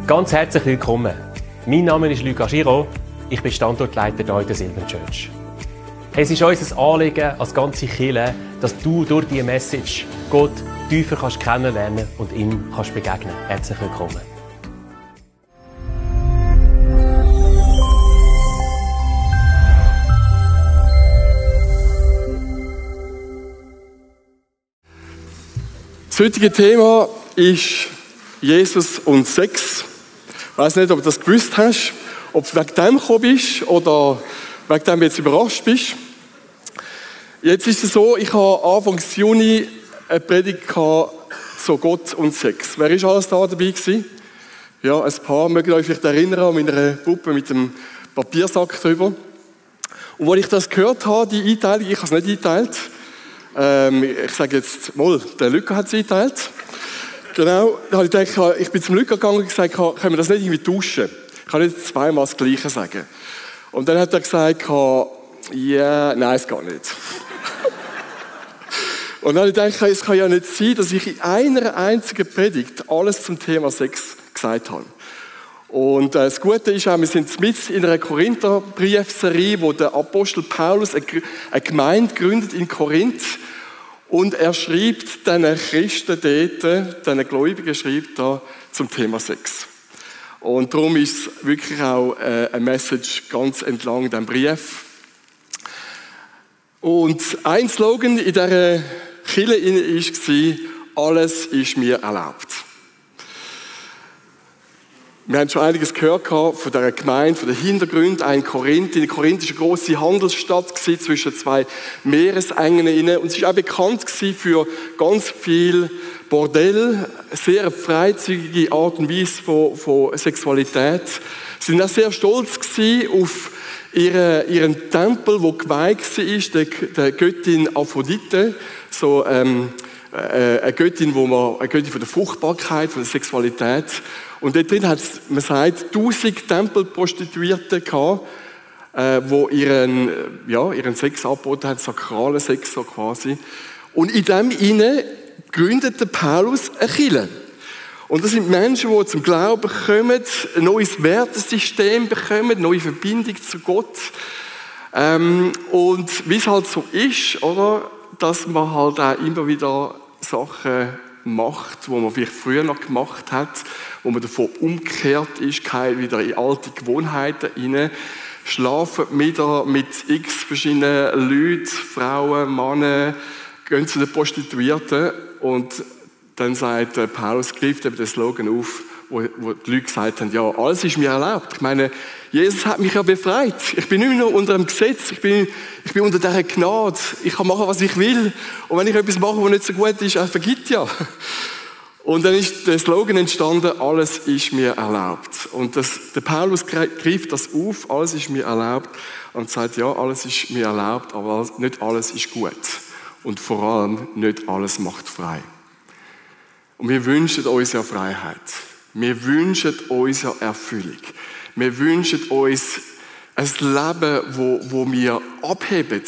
Ganz herzlich willkommen. Mein Name ist Luca Giraud. Ich bin Standortleiter hier in der Silver Church. Es ist unser Anliegen als ganze Kirche, dass du durch diese Message Gott tiefer kannst kennenlernen und ihm kannst begegnen. Herzlich willkommen. Das heutige Thema ist Jesus und Sex. Ich weiss nicht, ob du das gewusst hast, ob du wegen dem gekommen bist oder wegen dem jetzt überrascht bist. Jetzt ist es so, ich habe Anfang Juni eine Predigt zu Gott und Sex. Wer ist alles da dabei gewesen? Ja, ein paar mögen euch vielleicht erinnern an meine Puppe mit dem Papiersack drüber. Und als ich das gehört habe, die Einteilung, ich habe es nicht eingeteilt. Ich sage jetzt mal, der Luca hat es eingeteilt. Genau, da habe ich gedacht, ich bin zum Luca gegangen und gesagt, können wir das nicht irgendwie tauschen? Ich kann nicht zweimal das Gleiche sagen. Und dann hat er gesagt, ja, nein, es geht nicht. Und dann habe ich gedacht, es kann ja nicht sein, dass ich in einer einzigen Predigt alles zum Thema Sex gesagt habe. Und das Gute ist auch, wir sind mit in einer Korinther-Briefserie, wo der Apostel Paulus eine Gemeinde gründet in Korinth. Und er schreibt diesen Christen dort, diesen Gläubigen schreibt da zum Thema Sex. Und darum ist es wirklich auch eine Message ganz entlang diesem Brief. Und ein Slogan in dieser Kirche war, alles ist mir erlaubt. Wir haben schon einiges gehört von dieser Gemeinde, von den Hintergründen. In Korinth war eine grosse Handelsstadt zwischen zwei Meeresengen. Und sie war auch bekannt für ganz viel Bordell, sehr freizügige Art und Weise von Sexualität. Sie waren auch sehr stolz auf ihren Tempel, der geweiht war, der Göttin Aphrodite. So, eine Göttin von der Fruchtbarkeit, von der Sexualität. Und dort drin hat es, man sagt, 1000 Tempelprostituierte gehabt, die ihren Sex angeboten haben, sakralen Sex so quasi. Und in dem inne gründete Paulus eine Kirche. Und das sind Menschen, die zum Glauben kommen, ein neues Wertesystem bekommen, eine neue Verbindung zu Gott. Und wie es halt so ist, oder, dass man halt auch immer wieder Sachen macht, wo man vielleicht früher noch gemacht hat, wo man davon umgekehrt ist, wieder in alte Gewohnheiten hinein, schlafen wieder mit x verschiedenen Leuten, Frauen, Männer, gehen zu den Prostituierten und dann sagt Paulus, greift eben den Slogan auf, wo die Leute gesagt haben, ja, alles ist mir erlaubt. Ich meine, Jesus hat mich ja befreit. Ich bin nicht mehr unter dem Gesetz, ich bin unter dieser Gnade. Ich kann machen, was ich will. Und wenn ich etwas mache, was nicht so gut ist, er vergibt ja. Und dann ist der Slogan entstanden, alles ist mir erlaubt. Und der Paulus greift das auf, alles ist mir erlaubt. Und sagt, ja, alles ist mir erlaubt, aber nicht alles ist gut. Und vor allem, nicht alles macht frei. Und wir wünschen uns ja Freiheit. Wir wünschen uns ja Erfüllung. Wir wünschen uns ein Leben, wo wir abheben,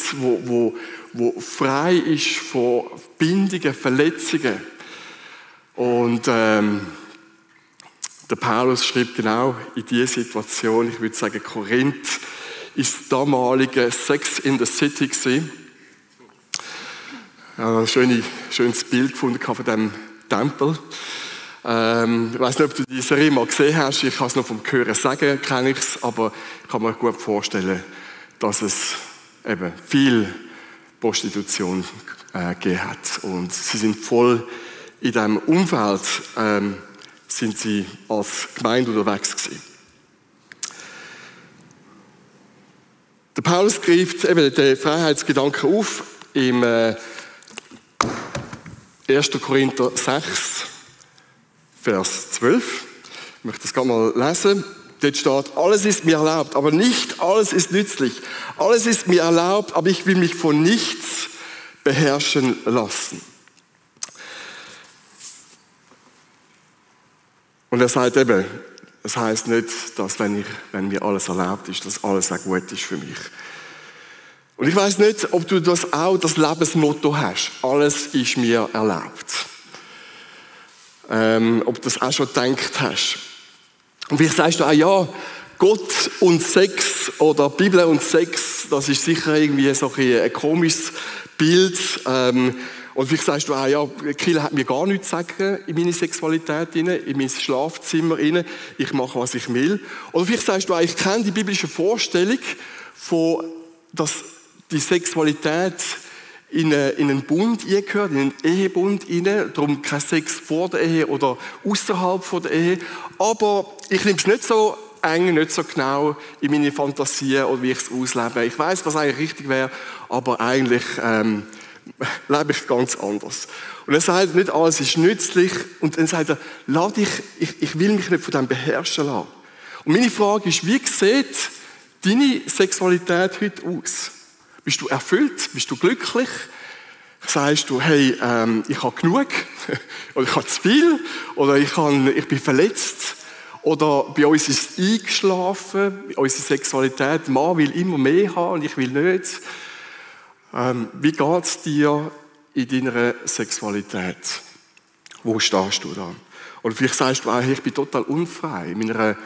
wo frei ist von Bindungen, Verletzungen. Und der Paulus schreibt genau in diese Situation, ich würde sagen, Korinth ist das damalige Sex in the City gewesen. Ich habe ein schönes Bild gefunden von diesem Tempel. Ich weiss nicht, ob du die Serie mal gesehen hast. Ich kann es noch vom Hören sagen, kenne ich es, aber ich kann mir gut vorstellen, dass es eben viel Prostitution gegeben hat. Und sie sind voll in diesem Umfeld, sind sie als Gemeinde unterwegs gewesen. Der Paulus greift eben den Freiheitsgedanken auf im 1. Korinther 6, Vers 12. Ich möchte das gerade mal lesen. Dort steht, alles ist mir erlaubt, aber nicht alles ist nützlich. Alles ist mir erlaubt, aber ich will mich von nichts beherrschen lassen. Und er sagt eben, das heisst nicht, dass wenn mir alles erlaubt ist, dass alles auch gut ist für mich. Und ich weiss nicht, ob du das auch, das Lebensmotto hast. Alles ist mir erlaubt. Ob du das auch schon gedacht hast. Und vielleicht sagst du auch, ja, Gott und Sex oder Bibel und Sex, das ist sicher irgendwie so ein komisches Bild. Und vielleicht sagst du auch, ja, die Kirche hat mir gar nichts zu sagen in meine Sexualität, in mein Schlafzimmer. Ich mache, was ich will. Oder vielleicht sagst du auch, ich kenne die biblische Vorstellung, dass die Sexualität in einen Bund gehört, in einen Ehebund hinein. Darum kein Sex vor der Ehe oder außerhalb der Ehe. Aber ich nehme es nicht so eng, nicht so genau in meine Fantasien oder wie ich es auslebe. Ich weiss, was eigentlich richtig wäre, aber eigentlich lebe ich ganz anders. Und er sagt, nicht alles ist nützlich. Und dann sagt er, ich will mich nicht von dem beherrschen lassen. Und meine Frage ist, wie sieht deine Sexualität heute aus? Bist du erfüllt? Bist du glücklich? Sagst du, hey, ich habe genug? Oder ich habe zu viel? Oder ich bin verletzt? Oder bei uns ist es eingeschlafen? Unsere Sexualität, der Mann will immer mehr haben und ich will nicht. Wie geht es dir in deiner Sexualität? Wo stehst du da? Oder vielleicht sagst du auch, hey, ich bin total unfrei in meiner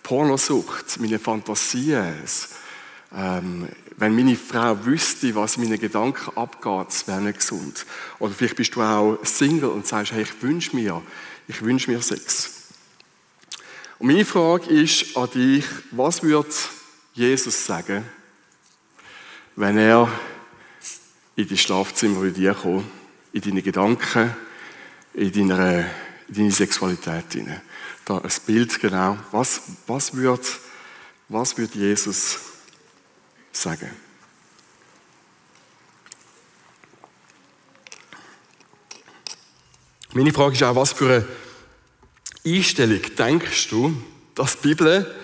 Pornosucht, meine Fantasien. Wenn meine Frau wüsste, was in meinen Gedanken abgeht, das wäre nicht gesund. Oder vielleicht bist du auch Single und sagst, hey, ich wünsche mir Sex. Und meine Frage ist an dich, was würde Jesus sagen, wenn er in dein Schlafzimmer bei dir kommt, in deine Gedanken, in deine Sexualität hinein? Da ein Bild, genau. Was würde Jesus sagen? Meine Frage ist auch, was für eine Einstellung denkst du, dass die Bibel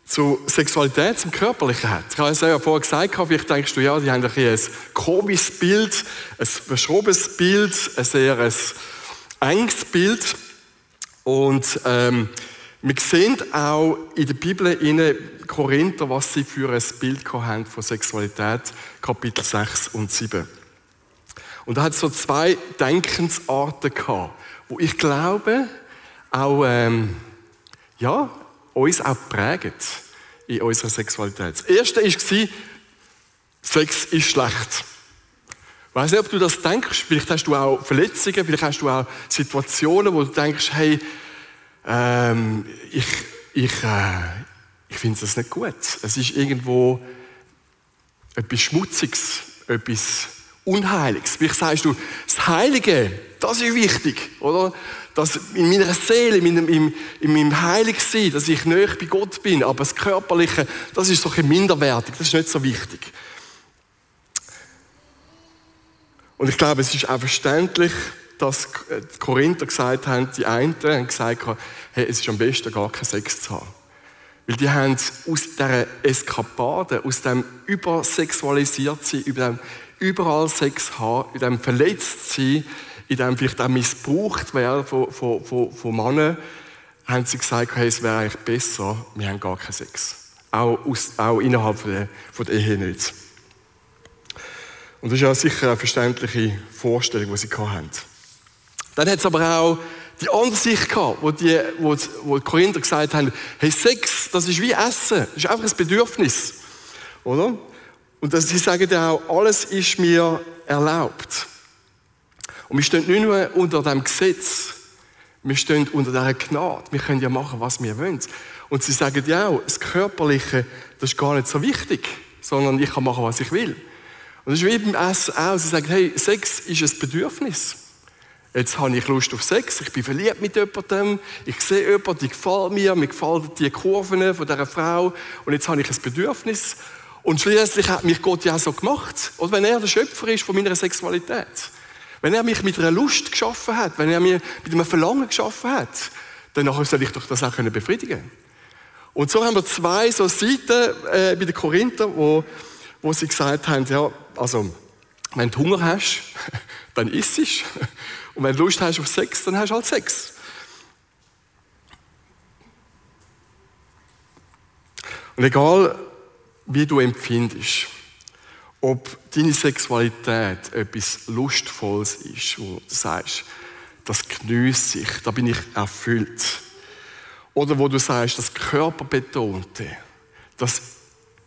zur Sexualität, zum Körperlichen hat? Ich habe es ja vorher gesagt, vielleicht denkst du, ja, die haben ein komisches Bild, ein verschrobenes Bild, ein sehr enges Bild. Und wir sehen auch in der Bibel in Korinther, was sie für ein Bild haben von Sexualität, Kapitel 6 und 7. Und da hat es so zwei Denkensarten gehabt, wo ich glaube, auch, uns auch prägen in unserer Sexualität. Das erste war, Sex ist schlecht. Ich weiss nicht, ob du das denkst. Vielleicht hast du auch Verletzungen, vielleicht hast du auch Situationen, wo du denkst, hey, ich finde das nicht gut. Es ist irgendwo etwas Schmutziges, etwas Unheiliges. Vielleicht sagst du, das Heilige, das ist wichtig, oder? Dass in meiner Seele, in meinem Heiligsein, dass ich nahe bei Gott bin, aber das Körperliche, das ist so ein minderwertig, das ist nicht so wichtig. Und ich glaube, es ist auch verständlich, dass die Korinther gesagt haben, die einen haben gesagt, hey, es ist am besten, gar keinen Sex zu haben. Weil die haben aus dieser Eskapade, aus dem Übersexualisiertsein, über dem überall Sex haben, in dem Verletztsein, in dem vielleicht auch missbraucht werden von Männern, haben sie gesagt, hey, es wäre eigentlich besser, wir haben gar keinen Sex. Auch innerhalb von der Ehe nicht. Und das ist ja sicher eine verständliche Vorstellung, die sie hatten. Dann hat es aber auch die andere Sicht gehabt, wo die Korinther gesagt haben, hey, Sex, das ist wie Essen, das ist einfach ein Bedürfnis. Oder? Und sie sagen ja auch, alles ist mir erlaubt. Und wir stehen nicht nur unter dem Gesetz, wir stehen unter dieser Gnade. Wir können ja machen, was wir wollen. Und sie sagen ja auch, das Körperliche, das ist gar nicht so wichtig, sondern ich kann machen, was ich will. Und das ist wie beim Essen auch. Sie sagen, hey, Sex ist ein Bedürfnis. Jetzt habe ich Lust auf Sex, ich bin verliebt mit jemandem, ich sehe jemanden, die gefällt mir gefallen die Kurven von dieser Frau und jetzt habe ich ein Bedürfnis. Und schließlich hat mich Gott ja auch so gemacht. Oder wenn er der Schöpfer ist von meiner Sexualität. Wenn er mich mit einer Lust geschaffen hat, wenn er mir mit einem Verlangen geschaffen hat, dann soll ich doch das auch befriedigen. Und so haben wir zwei so Seiten bei den Korinther, wo sie gesagt haben, ja, also, wenn du Hunger hast, dann isst es. Und wenn du Lust hast auf Sex, dann hast du halt Sex. Und egal, wie du empfindest, ob deine Sexualität etwas Lustvolles ist, wo du sagst, das geniesse ich, da bin ich erfüllt. Oder wo du sagst, das Körperbetonte, das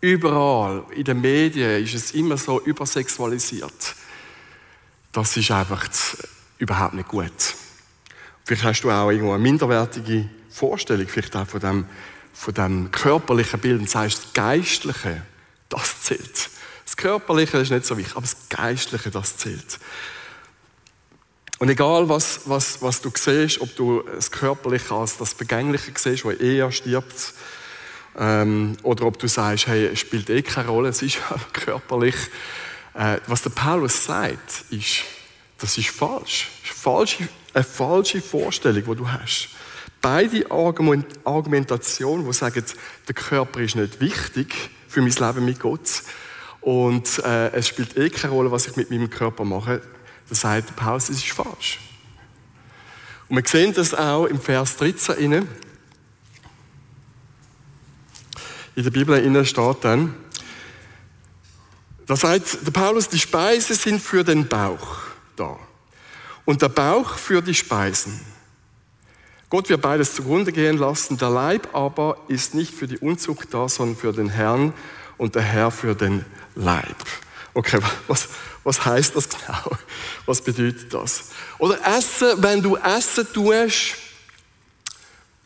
überall in den Medien ist es immer so übersexualisiert. Das ist einfach überhaupt nicht gut. Vielleicht hast du auch irgendwo eine minderwertige Vorstellung, vielleicht auch von dem körperlichen Bild und sagst, das Geistliche, das zählt. Das Körperliche ist nicht so wichtig, aber das Geistliche, das zählt. Und egal, was du siehst, ob du das Körperliche als das Vergängliche siehst, das eher stirbt, oder ob du sagst, hey, es spielt keine Rolle, es ist ja körperlich. Was der Paulus sagt, ist, das ist falsch. Das ist eine falsche Vorstellung, die du hast. Beide Argumentationen, die sagen, der Körper ist nicht wichtig für mein Leben mit Gott und es spielt keine Rolle, was ich mit meinem Körper mache, das sagt Paulus, das ist falsch. Und wir sehen das auch im Vers 13. In der Bibel steht dann, da sagt der Paulus, die Speisen sind für den Bauch da und der Bauch für die Speisen. Gott wird beides zugrunde gehen lassen, der Leib aber ist nicht für die Unzucht da, sondern für den Herrn und der Herr für den Leib. Okay, was heißt das genau? Was bedeutet das? Oder Essen, wenn du Essen tust,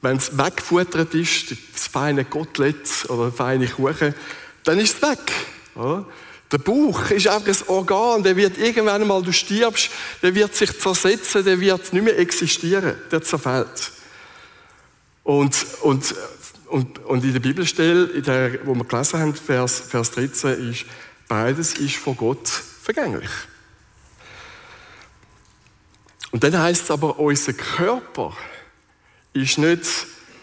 wenn es weggefuttert ist, das feine Kotelett oder feine Kuchen, dann ist es weg. Oder? Der Bauch ist einfach ein Organ, der wird irgendwann einmal, du stirbst, der wird sich zersetzen, der wird nicht mehr existieren, der zerfällt. Und in der Bibelstelle, wo wir gelesen haben, Vers 13, ist, beides ist von Gott vergänglich. Und dann heisst es aber, unser Körper ist nicht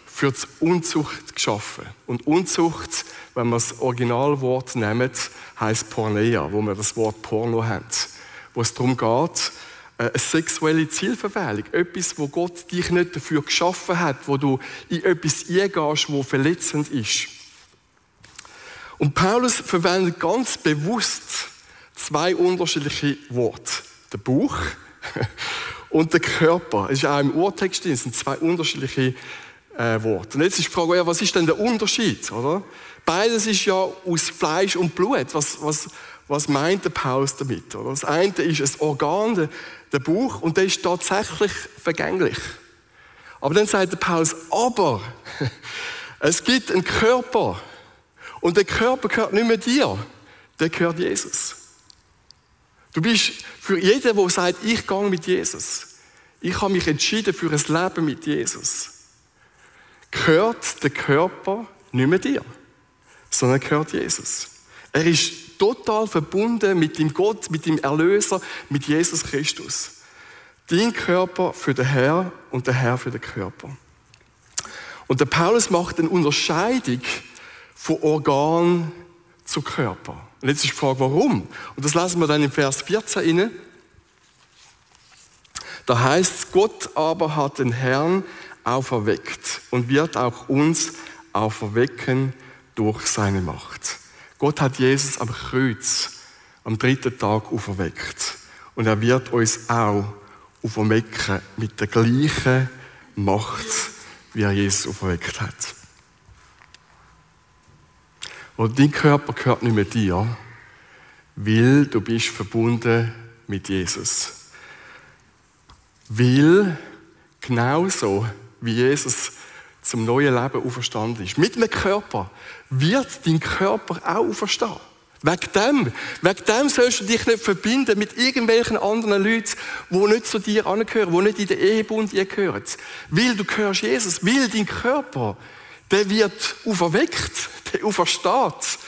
für die Unzucht geschaffen. Und Unzucht, wenn wir das Originalwort nehmen, heisst Porneia, wo wir das Wort Porno haben. Wo es darum geht, eine sexuelle Zielverfehlung. Etwas, wo Gott dich nicht dafür geschaffen hat, wo du in etwas eingehst, wo verletzend ist. Und Paulus verwendet ganz bewusst zwei unterschiedliche Worte. Der Bauch und der Körper. Es ist auch im Urtext drin, es sind zwei unterschiedliche Worte. Und jetzt ist die Frage, ja, was ist denn der Unterschied? Oder? Beides ist ja aus Fleisch und Blut. Was meint der Paulus damit? Oder? Das eine ist ein Organ, der Bauch, und der ist tatsächlich vergänglich. Aber dann sagt der Paulus, aber es gibt einen Körper. Und der Körper gehört nicht mehr dir, der gehört Jesus. Du bist für jeden, der sagt, ich gehe mit Jesus, ich habe mich entschieden für ein Leben mit Jesus, gehört der Körper nicht mehr dir, sondern gehört Jesus. Er ist total verbunden mit dem Gott, mit dem Erlöser, mit Jesus Christus. Dein Körper für den Herr und der Herr für den Körper. Und der Paulus macht eine Unterscheidung von Organ zu Körper. Und jetzt ist die Frage, warum? Und das lesen wir dann im Vers 14 inne. Da heißt es, Gott aber hat den Herrn auferweckt und wird auch uns auferwecken durch seine Macht. Gott hat Jesus am Kreuz am 3. Tag auferweckt. Und er wird uns auch auferwecken mit der gleichen Macht, wie er Jesus auferweckt hat. Und dein Körper gehört nicht mehr dir, weil du bist verbunden mit Jesus. Weil genauso wie Jesus zum neuen Leben auferstanden ist, mit einem Körper, wird dein Körper auch auferstehen. Wegen dem sollst du dich nicht verbinden mit irgendwelchen anderen Leuten, die nicht zu dir angehören, die nicht in den Ehebund gehören. Weil du gehörst Jesus, weil dein Körper, der wird auferweckt, der aufersteht.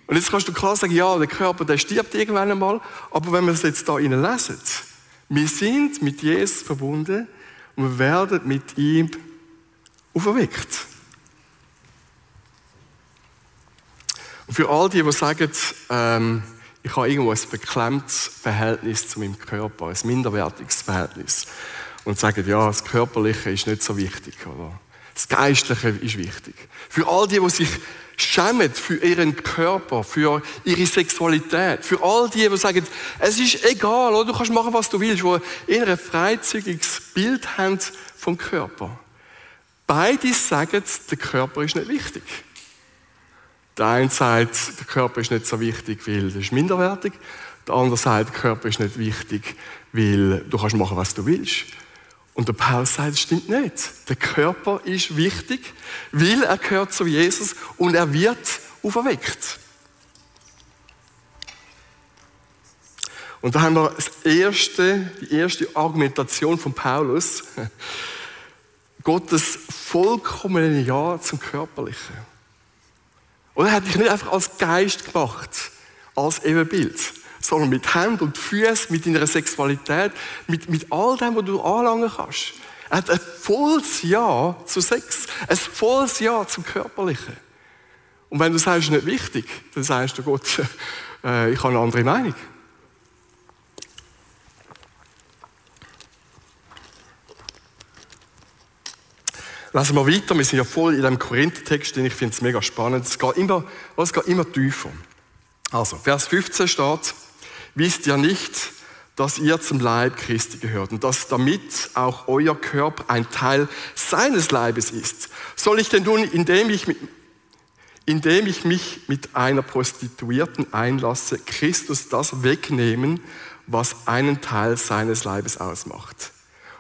Und jetzt kannst du klar sagen, ja, der Körper, der stirbt irgendwann einmal, aber wenn wir es jetzt da lesen, wir sind mit Jesus verbunden und wir werden mit ihm auferweckt. Und für all die sagen, ich habe irgendwo ein beklemmtes Verhältnis zu meinem Körper, ein minderwertiges Verhältnis, und sagen, ja, das Körperliche ist nicht so wichtig, oder? Das Geistliche ist wichtig. Für all die sich schämen für ihren Körper, für ihre Sexualität, für all die sagen, es ist egal, oder? Du kannst machen, was du willst, die eher ein freizügiges Bild haben vom Körper. Beide sagen, der Körper ist nicht wichtig. Der eine sagt, der Körper ist nicht so wichtig, weil das ist minderwertig. Der andere sagt, der Körper ist nicht wichtig, weil du kannst machen, was du willst. Und der Paulus sagt, das stimmt nicht. Der Körper ist wichtig, weil er gehört zu Jesus und er wird auferweckt. Und da haben wir die erste Argumentation von Paulus. Gottes vollkommene Ja zum Körperlichen. Und er hat dich nicht einfach als Geist gemacht, als Ebenbild, sondern mit Händen und Füßen, mit deiner Sexualität, mit all dem, was du anlangen kannst. Er hat ein volles Ja zu Sex, ein volles Ja zum Körperlichen. Und wenn du sagst, nicht wichtig, dann sagst du Gott, ich habe eine andere Meinung. Lesen wir weiter, wir sind ja voll in diesem Korinther-Text, den ich finde es mega spannend. Es geht immer tiefer. Also, Vers 15 steht, wisst ihr nicht, dass ihr zum Leib Christi gehört und dass damit auch euer Körper ein Teil seines Leibes ist? Soll ich denn nun, indem ich mich mit einer Prostituierten einlasse, Christus das wegnehmen, was einen Teil seines Leibes ausmacht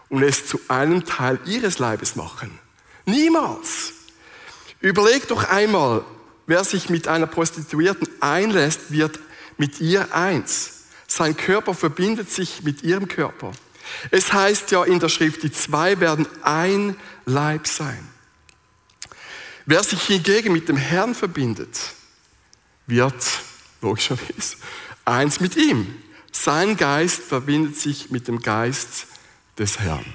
und es zu einem Teil ihres Leibes machen? Niemals. Überlegt doch einmal, wer sich mit einer Prostituierten einlässt, wird mit ihr eins. Sein Körper verbindet sich mit ihrem Körper. Es heißt ja in der Schrift, die zwei werden ein Leib sein. Wer sich hingegen mit dem Herrn verbindet, wird, logischerweise, eins mit ihm. Sein Geist verbindet sich mit dem Geist des Herrn.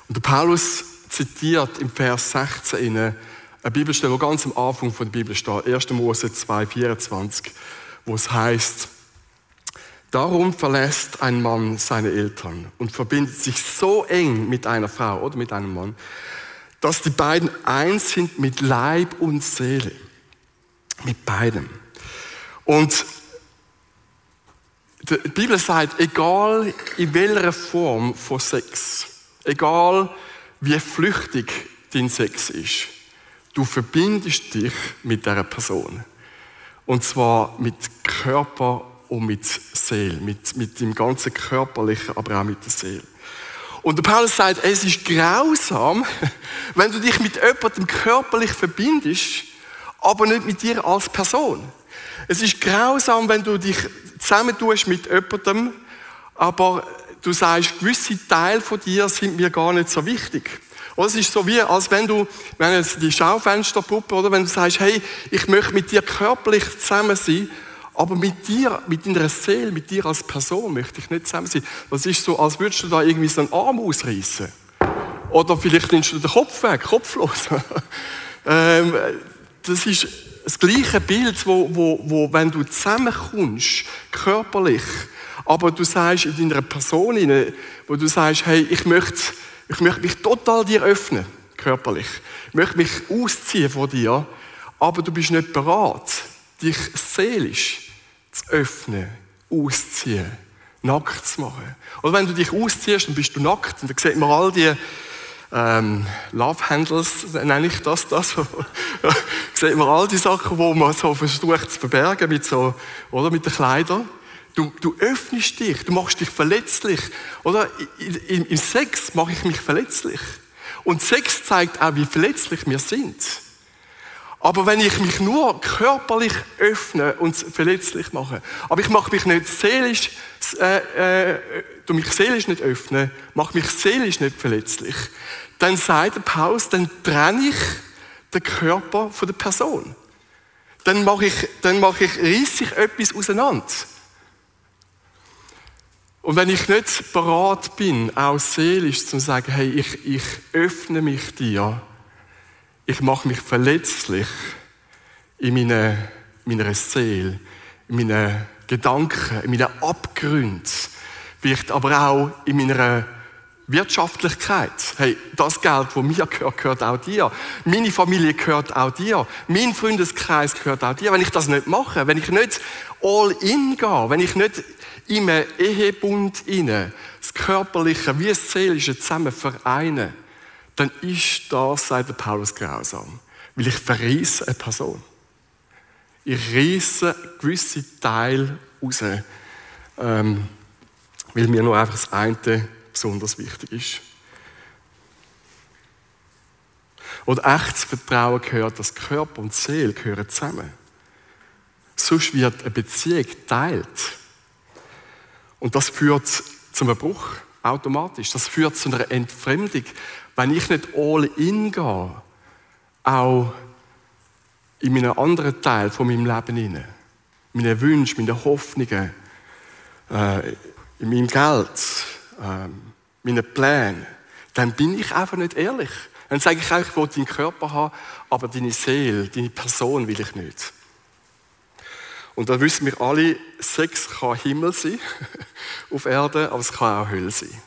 Und der Paulus zitiert im Vers 16 eine Bibelstelle, die ganz am Anfang der Bibel steht, 1. Mose 2,24, wo es heißt, darum verlässt ein Mann seine Eltern und verbindet sich so eng mit einer Frau oder mit einem Mann, dass die beiden eins sind mit Leib und Seele. Mit beidem. Und die Bibel sagt, egal in welcher Form von Sex, egal wie flüchtig dein Sex ist, du verbindest dich mit dieser Person. Und zwar mit Körper und mit Seele, mit dem ganzen Körperlichen, aber auch mit der Seele. Und der Paulus sagt, es ist grausam, wenn du dich mit jemandem körperlich verbindest, aber nicht mit dir als Person. Es ist grausam, wenn du dich zusammentust mit jemandem, aber du sagst, gewisse Teile von dir sind mir gar nicht so wichtig. Oder es ist so wie, als wenn du jetzt die Schaufensterpuppe, oder wenn du sagst, hey, ich möchte mit dir körperlich zusammen sein, aber mit dir, mit deiner Seele, mit dir als Person möchte ich nicht zusammen sein. Das ist so, als würdest du da irgendwie so einen Arm ausreißen. Oder vielleicht nimmst du den Kopf weg, kopflos. Das ist das gleiche Bild, wo wenn du zusammenkommst, körperlich, aber du sagst in deiner Person, wo du sagst, hey, ich möchte mich total dir öffnen, körperlich. Ich möchte mich ausziehen von dir, aber du bist nicht bereit, dich seelisch zu öffnen, auszuziehen, nackt zu machen. Oder wenn du dich ausziehst, dann bist du nackt und dann sieht man all die Love Handles, nenne ich das. Sieht man all die Sachen, wo man so versucht zu verbergen mit den Kleidern. Du öffnest dich, du machst dich verletzlich. Oder im Sex mache ich mich verletzlich. Und Sex zeigt auch, wie verletzlich wir sind. Aber wenn ich mich nur körperlich öffne und verletzlich mache, aber ich mache mich nicht seelisch, mich seelisch nicht öffnen, mache mich seelisch nicht verletzlich, dann sagt der Paulus, dann trenne ich den Körper von der Person. Dann reisse ich etwas auseinander. Und wenn ich nicht bereit bin, auch seelisch zu sagen, hey, ich öffne mich dir, ich mache mich verletzlich in meiner Seele, in meinen Gedanken, in meinen Abgründen, vielleicht aber auch in meiner Wirtschaftlichkeit. Hey, das Geld, das mir gehört, gehört auch dir. Meine Familie gehört auch dir. Mein Freundeskreis gehört auch dir. Wenn ich das nicht mache, wenn ich nicht all in gehe, wenn ich nicht in einem Ehebund rein, das Körperliche wie das Seelische zusammen vereine, dann ist das, sagt der Paulus, grausam. Weil ich verreisse eine Person. Ich reisse gewisse Teile raus, weil mir nur einfach das eine besonders wichtig ist. Und echtes Vertrauen gehört, dass Körper und Seele gehören zusammen. Sonst wird eine Beziehung geteilt. Und das führt zum Bruch, automatisch. Das führt zu einer Entfremdung. Wenn ich nicht all in gehe, auch in einem anderen Teil von meinem Leben hinein, meine Wünsche, meine Hoffnungen, in meinem Geld, meine Pläne, dann bin ich einfach nicht ehrlich. Dann sage ich auch, ich will deinen Körper haben, aber deine Seele, deine Person will ich nicht. Und dann wissen wir alle, Sex kann Himmel sein auf Erde, aber es kann auch Hölle sein.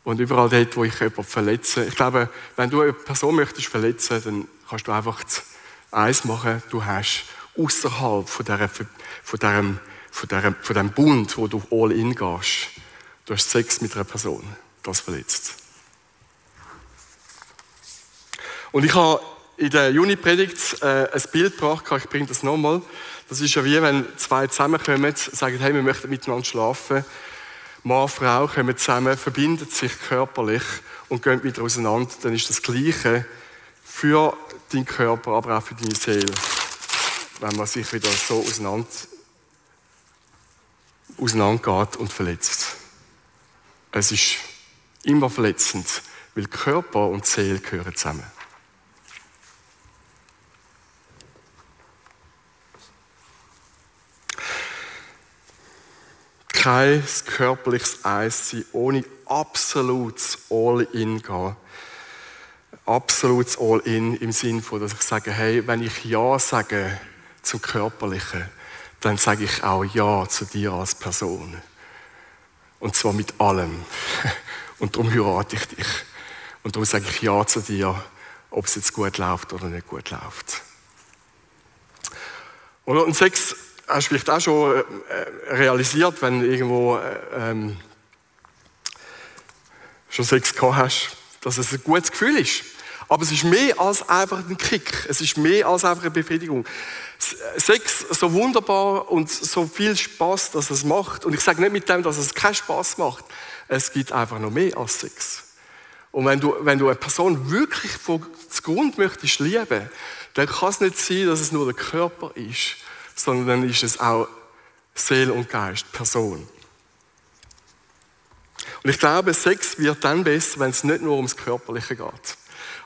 Und überall dort, wo ich jemanden verletze, ich glaube, wenn du eine Person möchtest verletzen, dann kannst du einfach eins machen, du hast außerhalb von diesem Bund, wo du all in gehst, du hast Sex mit einer Person, das verletzt. Und ich habe in der Juni-Predigt ein Bild gebracht, ich bringe das nochmal. Das ist ja wie, wenn zwei zusammenkommen, sagen, hey, wir möchten miteinander schlafen. Mann, Frau kommen zusammen, verbinden sich körperlich und gehen wieder auseinander. Dann ist das Gleiche für deinen Körper, aber auch für deine Seele. Wenn man sich wieder so auseinandergeht und verletzt. Es ist immer verletzend, weil Körper und Seele gehören zusammen. Kein körperliches Eissein ohne absolutes All-in gehen. Absolutes All-in im Sinne von, dass ich sage, hey, wenn ich Ja sage zum Körperlichen, dann sage ich auch Ja zu dir als Person. Und zwar mit allem. Und darum heirate ich dich. Und darum sage ich Ja zu dir, ob es jetzt gut läuft oder nicht gut läuft. Und Sex hast du vielleicht auch schon realisiert, wenn du irgendwo schon Sex gehabt hast, dass es ein gutes Gefühl ist. Aber es ist mehr als einfach ein Kick. Es ist mehr als einfach eine Befriedigung. Sex, so wunderbar und so viel Spaß, dass es macht. Und ich sage nicht mit dem, dass es keinen Spaß macht. Es gibt einfach noch mehr als Sex. Und wenn du eine Person wirklich von Grund möchtest lieben, dann kann es nicht sein, dass es nur der Körper ist, sondern dann ist es auch Seele und Geist, Person. Und ich glaube, Sex wird dann besser, wenn es nicht nur ums Körperliche geht.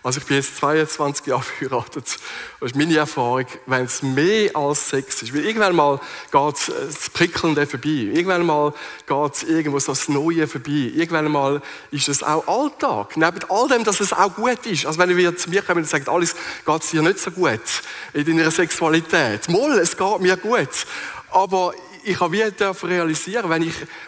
Also ich bin jetzt 22 Jahre verheiratet. Das ist meine Erfahrung, wenn es mehr als Sex ist. Weil irgendwann mal geht das Prickelnde vorbei. Irgendwann mal geht irgendwo so das Neue vorbei. Irgendwann mal ist es auch Alltag. Neben all dem, dass es auch gut ist. Also wenn wir zu mir kommen und sagen, alles geht es dir nicht so gut in deiner Sexualität. Moll, es geht mir gut. Aber ich habe wieder realisieren,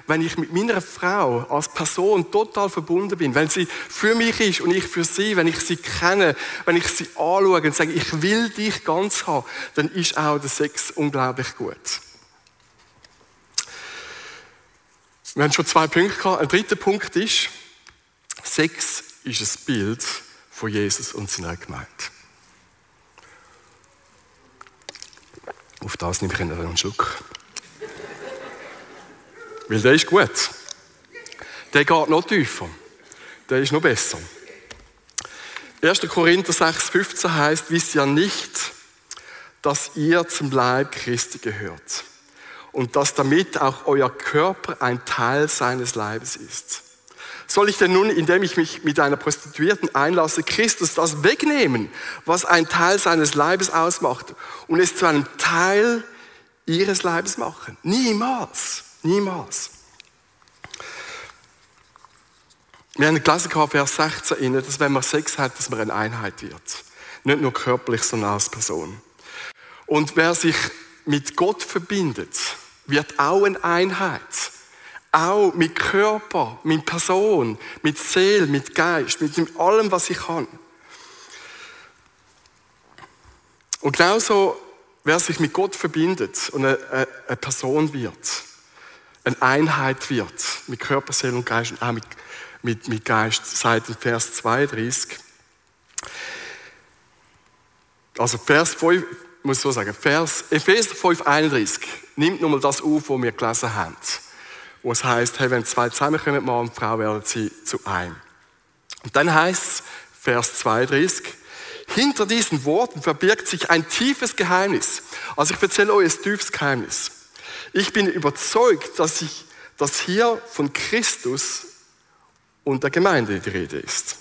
wenn ich mit meiner Frau als Person total verbunden bin, wenn sie für mich ist und ich für sie, wenn ich sie kenne, wenn ich sie anschaue und sage, ich will dich ganz haben, dann ist auch der Sex unglaublich gut. Wir haben schon 2 Punkte gehabt. Ein dritter Punkt ist, Sex ist ein Bild von Jesus und seiner Gemeinde. Auf das nehme ich noch einen Schluck. Weil der ist gut. Der geht noch tiefer. Der ist noch besser. 1. Korinther 6,15 heißt, wisst ihr nicht, dass ihr zum Leib Christi gehört und dass damit auch euer Körper ein Teil seines Leibes ist. Soll ich denn nun, indem ich mich mit einer Prostituierten einlasse, Christus das wegnehmen, was ein Teil seines Leibes ausmacht und es zu einem Teil ihres Leibes machen? Niemals. Niemals. Wir haben gelesen, Vers 16, dass wenn man Sex hat, dass man eine Einheit wird. Nicht nur körperlich, sondern als Person. Und wer sich mit Gott verbindet, wird auch eine Einheit. auch mit Körper, mit Person, mit Seele, mit Geist, mit allem, was ich kann. Und genauso, wer sich mit Gott verbindet und eine Person wird, eine Einheit wird, mit Körper, Seele und Geist und auch mit Geist, sagt in Vers 32. Also Vers 5, muss ich so sagen, Epheser 5, 31, nimmt nochmal das auf, was wir gelesen haben. Wo es heisst, hey, wenn zwei zusammenkommen, Mann und Frau, werden sie zu einem. Und dann heisst es, Vers 32, hinter diesen Worten verbirgt sich ein tiefes Geheimnis. Also ich erzähle euch ein tiefes Geheimnis. Ich bin überzeugt, dass hier von Christus und der Gemeinde die Rede ist.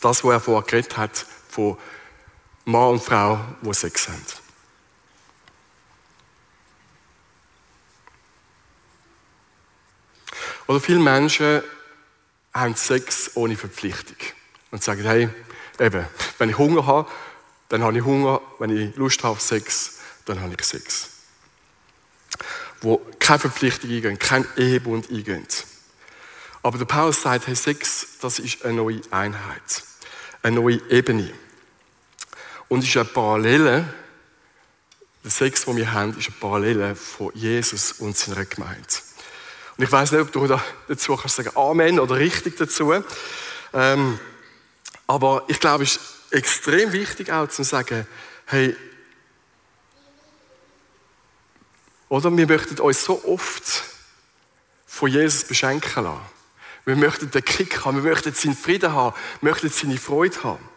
Das, was er vorher geredet hat, von Mann und Frau, die Sex haben. Oder viele Menschen haben Sex ohne Verpflichtung und sagen, hey, eben, wenn ich Hunger habe, dann habe ich Hunger, wenn ich Lust habe auf Sex, dann habe ich Sex. Wo keine Verpflichtung eingehen, kein Ehebund eingehen. Aber der Paulus sagt, hey, Sex, das ist eine neue Einheit, eine neue Ebene. Und ist eine Parallele, der Sex, den wir haben, ist eine Parallele von Jesus und seiner Gemeinde. Und ich weiss nicht, ob du dazu kannst sagen Amen oder richtig dazu. Aber ich glaube, es ist extrem wichtig auch zu sagen, hey, oder wir möchten uns so oft von Jesus beschenken lassen. Wir möchten den Kick haben, wir möchten seinen Frieden haben, wir möchten seine Freude haben.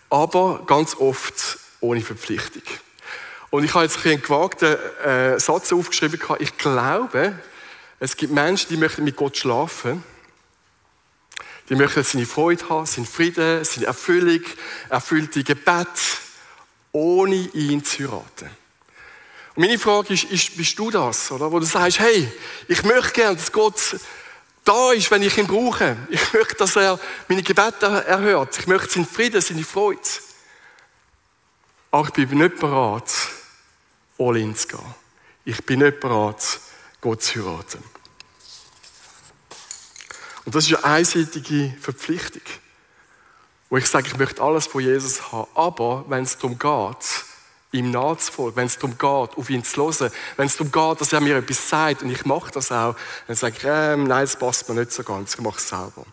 Aber ganz oft ohne Verpflichtung. Und ich habe jetzt einen gewagten Satz aufgeschrieben. Ich glaube, es gibt Menschen, die möchten mit Gott schlafen. Die möchten seine Freude haben, seinen Frieden, seine Erfüllung, erfüllte Gebet, ohne ihn zu heiraten. Und meine Frage ist, bist du das? Oder? Wo du sagst, hey, ich möchte gerne, dass Gott da ist, wenn ich ihn brauche. Ich möchte, dass er meine Gebete erhört. Ich möchte seinen Frieden, seine Freude. Aber ich bin nicht bereit, all in zu gehen. Ich bin nicht bereit, Gott zu heiraten. Und das ist eine einseitige Verpflichtung. Wo ich sage, ich möchte alles von Jesus haben. Aber wenn es darum geht, ihm nachzufolgen, wenn es darum geht, auf ihn zu hören, wenn es darum geht, dass er mir etwas sagt und ich mache das auch, dann sage ich, nein, das passt mir nicht so ganz, ich mache es selber.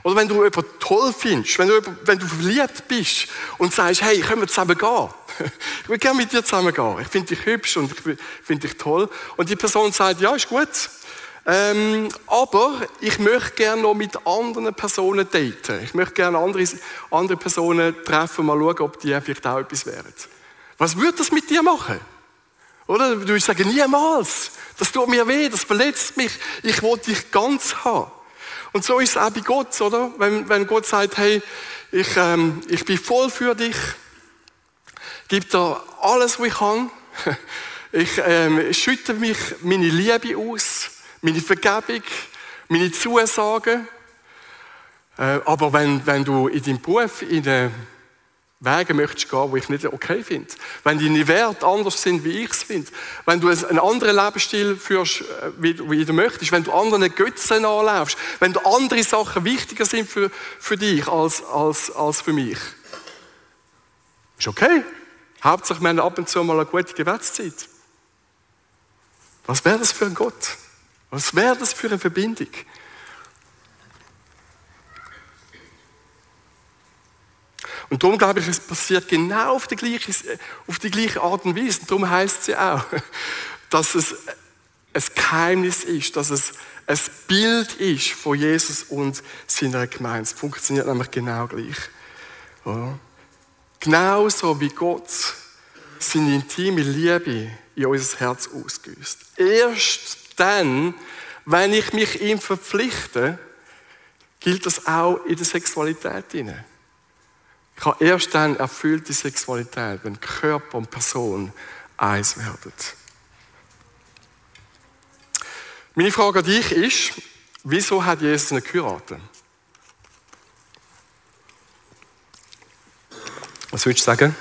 Oder wenn du jemanden toll findest, wenn du verliebt bist und sagst, hey, können wir zusammen gehen? Ich will gerne mit dir zusammen gehen. Ich finde dich hübsch und ich finde dich toll. Und die Person sagt, ja, ist gut. Aber ich möchte gerne noch mit anderen Personen daten. Ich möchte gerne andere Personen treffen und mal schauen, ob die vielleicht auch etwas wären. Was würde das mit dir machen? Oder? Du würdest sagen, niemals. Das tut mir weh, das verletzt mich. Ich will dich ganz haben. Und so ist es auch bei Gott, oder? Wenn Gott sagt, hey, ich bin voll für dich, gib dir alles, was ich kann. Ich schütte mich meine Liebe aus, meine Vergebung, meine Zusagen. Aber wenn du in deinem Beruf in den Wege möchtest gehen, die ich nicht okay finde, wenn deine Werte anders sind, wie ich es finde, wenn du einen anderen Lebensstil führst, wie du möchtest, wenn du anderen Götzen anläufst, wenn du andere Sachen wichtiger sind für dich als für mich, ist okay. Hauptsache, wir haben ab und zu mal eine gute Gebetszeit. Was wäre das für ein Gott? Was wäre das für eine Verbindung? Und darum glaube ich, es passiert genau auf die gleiche Art und Weise. Und darum heisst es ja auch, dass es ein Geheimnis ist, dass es ein Bild ist von Jesus und seiner Gemeinde. Es funktioniert nämlich genau gleich. Oder? Genauso wie Gott seine intime Liebe in unser Herz ausgießt. Erst dann, wenn ich mich ihm verpflichte, gilt das auch in der Sexualität hinein. Ich habe erst dann erfüllte Sexualität, wenn Körper und Person eins werden. Meine Frage an dich ist, wieso hat Jesus nicht geheiratet? Was würdest du sagen?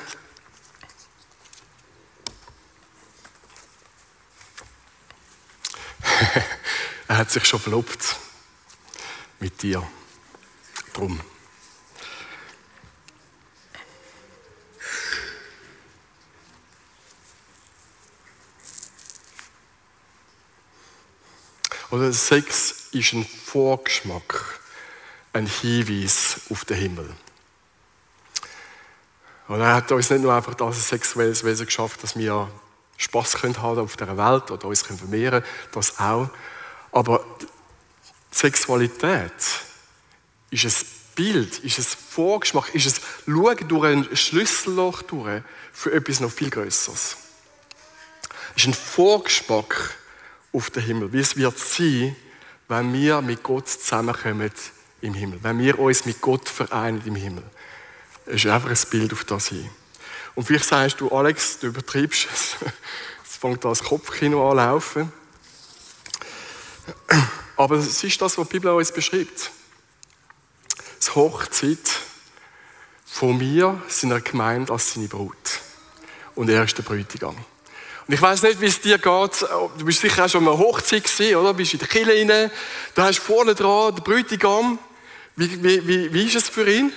er hat sich schon verlobt. Mit dir. Drum. Oder Sex ist ein Vorgeschmack, ein Hinweis auf den Himmel. Und er hat uns nicht nur einfach als sexuelles Wesen geschafft, dass wir Spass haben auf dieser Welt oder uns vermehren können, das auch. Aber die Sexualität ist ein Bild, ist ein Vorgeschmack, ist ein Schauen durch ein Schlüsselloch durch für etwas noch viel Größeres. Es ist ein Vorgeschmack auf den Himmel, wie es wird sein, wenn wir mit Gott zusammenkommen im Himmel, wenn wir uns mit Gott vereinen im Himmel. Es ist einfach ein Bild auf das hin. Und vielleicht sagst du, Alex, du übertreibst es. Es fängt da das Kopfkino an zu laufen. Aber es ist das, was die Bibel uns beschreibt. Die Hochzeit von mir, seiner Gemeinde als seine Brut. Und er ist der Bräutigam. Und ich weiss nicht, wie es dir geht. Du bist sicher auch schon mal Hochzeit gewesen, oder? Du bist in der Kirche rein. Da hast du vorne dran den Bräutigam. Wie ist es für ihn?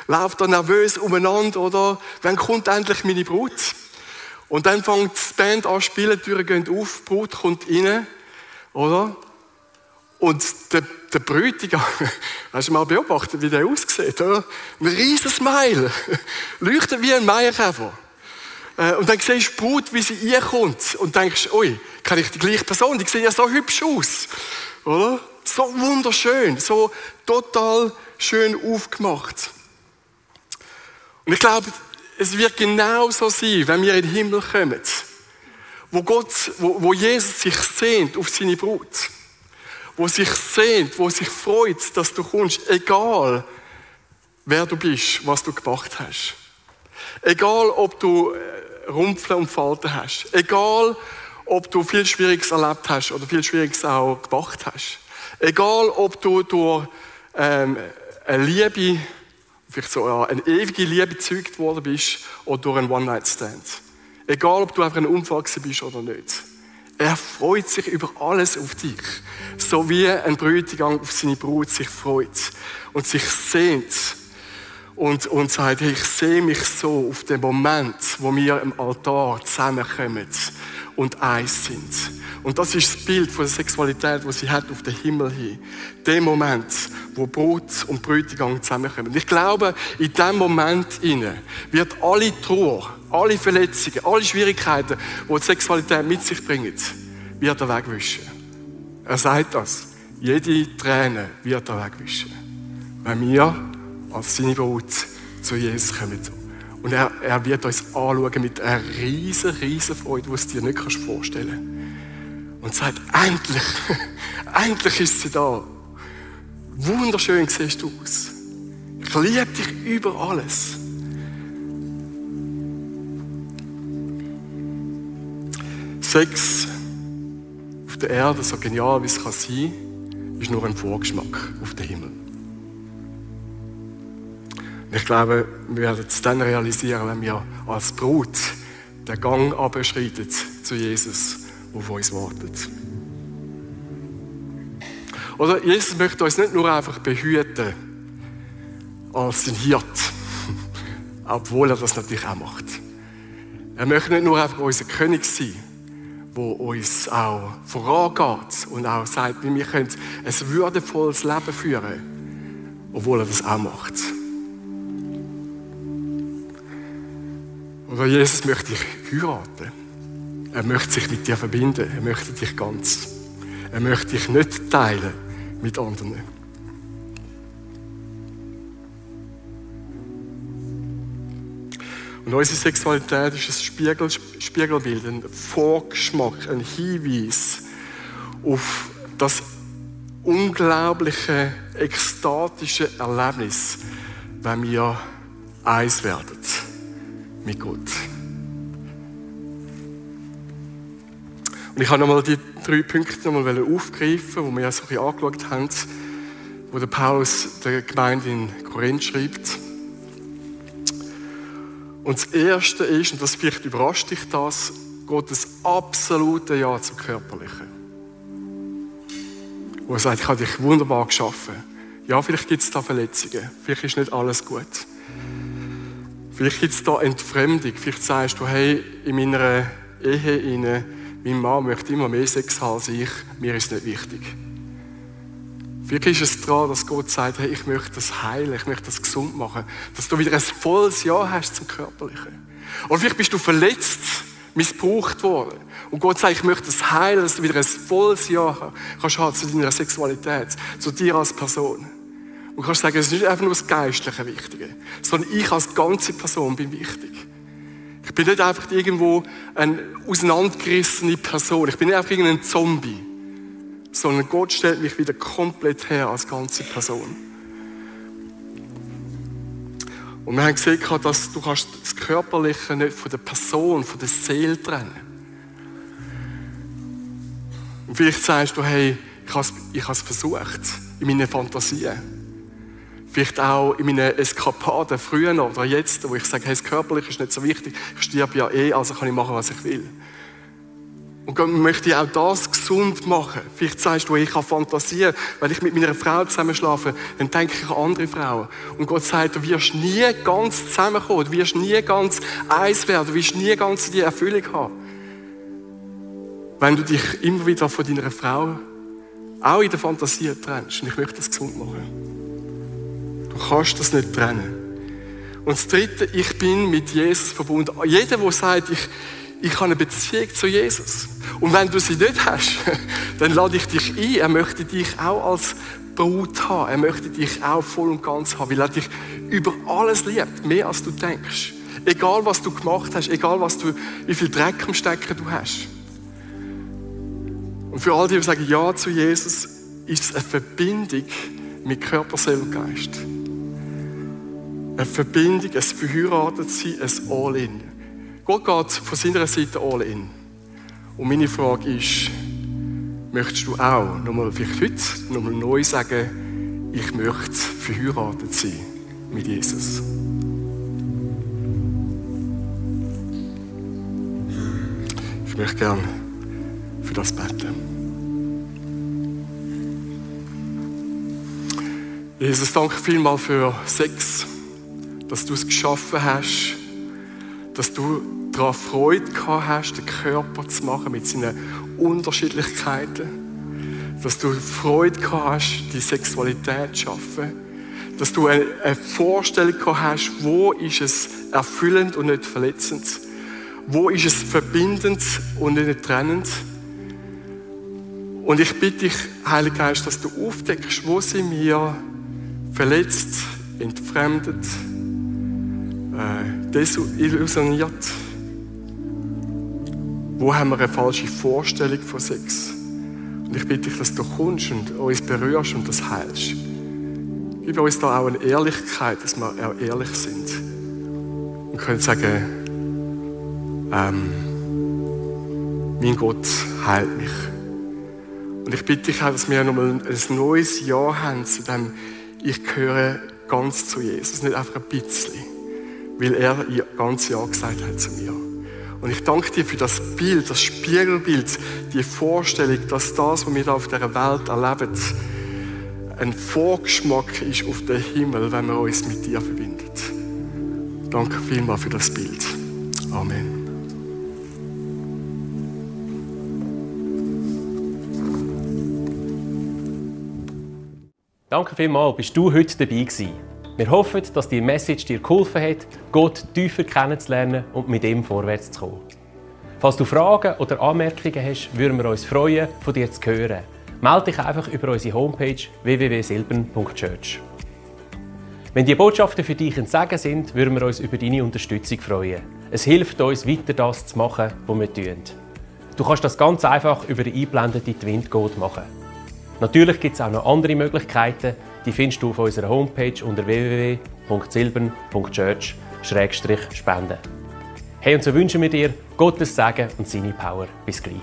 Läuft er nervös umeinander, oder? Wann kommt endlich meine Brut? Und dann fängt die Band an zu spielen, die Türen gehen auf, die Brut kommt rein, oder? Und der Bräutigam, hast du mal beobachtet, wie der aussieht, oder? Ein riesen Smile, leuchtet wie ein Maienkäfer. Und dann siehst du die Brut, wie sie reinkommt und denkst, ui, kenne ich die gleiche Person, die sieht ja so hübsch aus, oder? So wunderschön, so total schön aufgemacht. Und ich glaube, es wird genau so sein, wenn wir in den Himmel kommen, wo Jesus sich sehnt auf seine Brut, wo sich sehnt, wo sich freut, dass du kommst, egal wer du bist, was du gemacht hast. Egal, ob du Rumpfeln und Falten hast. Egal, ob du viel Schwieriges erlebt hast oder viel Schwieriges auch gemacht hast. Egal, ob du durch eine Liebe, vielleicht so eine ewige Liebe gezeugt worden bist oder durch einen One-Night-Stand. Egal, ob du einfach ein Unfall bist oder nicht. Er freut sich über alles auf dich. So wie ein Bräutigam auf seine Brut sich freut und sich sehnt und sagt, hey, ich sehe mich so auf den Moment, wo wir im Altar zusammenkommen und eins sind. Und das ist das Bild von der Sexualität, das sie hat auf den Himmel hin. Der Moment, wo Brut und Bräutigam zusammenkommen. Und ich glaube, in diesem Moment wird alle Trauer, alle Verletzungen, alle Schwierigkeiten, die die Sexualität mit sich bringt, wird er wegwischen. Er sagt das. Jede Träne wird er wegwischen. Wenn wir als seine Brut zu Jesus kommen. Und er wird uns anschauen mit einer riesen Freude, die du dir nicht vorstellen kannst. Und sagt, endlich ist sie da. Wunderschön siehst du aus. Ich liebe dich über alles. Sex auf der Erde, so genial wie es kann sein, ist nur ein Vorgeschmack auf den Himmel. Ich glaube, wir werden es dann realisieren, wenn wir als Brut den Gang abschreiten zu Jesus, der auf uns wartet. Oder Jesus möchte uns nicht nur einfach behüten als ein Hirt, obwohl er das natürlich auch macht. Er möchte nicht nur einfach unser König sein, der uns auch vorangeht und auch sagt, wie wir können ein würdevolles Leben führen, obwohl er das auch macht. Oder Jesus möchte dich heiraten. Er möchte sich mit dir verbinden. Er möchte dich ganz. Er möchte dich nicht teilen mit anderen. Und unsere Sexualität ist ein Spiegelbild, ein Vorgeschmack, ein Hinweis auf das unglaubliche, ekstatische Erlebnis, wenn wir eins werden mit Gott. Und ich habe nochmal die 3 Punkte nochmal aufgreifen, die wir ja so ein bisschen angeschaut haben, wo der Paulus der Gemeinde in Korinth schreibt. Und das Erste ist, und das vielleicht überrascht dich das, Gottes absolute Ja zum Körperlichen. wo er sagt, ich habe dich wunderbar geschaffen. Ja, vielleicht gibt es da Verletzungen, vielleicht ist nicht alles gut. Vielleicht gibt es da Entfremdung, vielleicht sagst du, hey, in meiner Ehe, mein Mann möchte immer mehr Sex haben als ich, mir ist nicht wichtig. Vielleicht ist es daran, dass Gott sagt, hey, ich möchte das heilen, ich möchte das gesund machen, dass du wieder ein volles Ja hast zum Körperlichen. Oder vielleicht bist du verletzt, missbraucht worden. Und Gott sagt, ich möchte das heilen, dass du wieder ein volles Ja kannst haben zu deiner Sexualität, zu dir als Person. Und du kannst sagen, es ist nicht einfach nur das Geistliche Wichtige, sondern ich als ganze Person bin wichtig. Ich bin nicht einfach irgendwo eine auseinandergerissene Person. Ich bin nicht einfach irgendein Zombie. Sondern Gott stellt mich wieder komplett her als ganze Person. Und wir haben gesehen, dass du das Körperliche nicht von der Person, von der Seele trennen. Und vielleicht sagst du, hey, ich habe es versucht, in meinen Fantasien. Vielleicht auch in meinen Eskapaden, früher oder jetzt, wo ich sage, hey, das Körperliche ist nicht so wichtig, ich sterbe ja eh, also kann ich machen, was ich will. Und Gott möchte auch das gesund machen. Vielleicht sagst du, ich kann fantasieren, wenn ich mit meiner Frau zusammen schlafe, dann denke ich an andere Frauen. Und Gott sagt, du wirst nie ganz zusammenkommen, du wirst nie ganz eins werden, du wirst nie ganz die Erfüllung haben. Wenn du dich immer wieder von deiner Frau auch in der Fantasie trennst. Und ich möchte das gesund machen. Du kannst das nicht trennen. Und das Dritte, ich bin mit Jesus verbunden. Jeder, der sagt, ich habe eine Beziehung zu Jesus. Und wenn du sie nicht hast, dann lade ich dich ein. Er möchte dich auch als Brut haben. Er möchte dich auch voll und ganz haben, weil er dich über alles liebt, mehr als du denkst. Egal, was du gemacht hast, egal, wie viel Dreck am Stecken du hast. Und für all die sagen Ja zu Jesus, ist es eine Verbindung mit Körper, Seele und Geist. Eine Verbindung, ein Verheiratetsein, ein All-In. Gott geht von seiner Seite All-In. Und meine Frage ist, möchtest du auch nochmal vielleicht heute nochmal neu sagen, ich möchte verheiratet sein mit Jesus? Ich möchte gerne für das beten. Jesus, danke vielmals für Sex, dass du es geschaffen hast, dass du daran Freude gehabt hast, den Körper zu machen mit seinen Unterschiedlichkeiten, dass du Freude gehabt hast, die Sexualität zu schaffen, dass du eine Vorstellung gehabt hast, wo ist es erfüllend und nicht verletzend, wo ist es verbindend und nicht trennend. Und ich bitte dich, Heiliger Geist, dass du aufdeckst, wo sind wir verletzt, entfremdet, desillusioniert. Wo haben wir eine falsche Vorstellung von Sex? Und ich bitte dich, dass du kommst und uns berührst und das heilst. Gib uns da auch eine Ehrlichkeit, dass wir auch ehrlich sind. Und können sagen, mein Gott heilt mich. Und ich bitte dich auch, dass wir nochmal ein neues Ja haben, zu dem ich gehöre ganz zu Jesus, nicht einfach ein bisschen, weil er ganz Ja gesagt hat zu mir. Und ich danke dir für das Bild, das Spiegelbild, die Vorstellung, dass das, was wir auf dieser Welt erleben, ein Vorgeschmack ist auf den Himmel, wenn wir uns mit dir verbinden. Danke vielmals für das Bild. Amen. Danke vielmals, bist du heute dabei gewesen. Wir hoffen, dass die Message dir geholfen hat, Gott tiefer kennenzulernen und mit ihm vorwärts zu kommen. Falls du Fragen oder Anmerkungen hast, würden wir uns freuen, von dir zu hören. Melde dich einfach über unsere Homepage www.silbern.church. Wenn die Botschaften für dich ein Segen sind, würden wir uns über deine Unterstützung freuen. Es hilft uns, weiter das zu machen, was wir tun. Du kannst das ganz einfach über die eingeblendete Twint-Code machen. Natürlich gibt es auch noch andere Möglichkeiten, die findest du auf unserer Homepage unter www.silbern.church/spenden. Hey, und so wünschen wir dir Gottes Segen und seine Power. Bis gleich.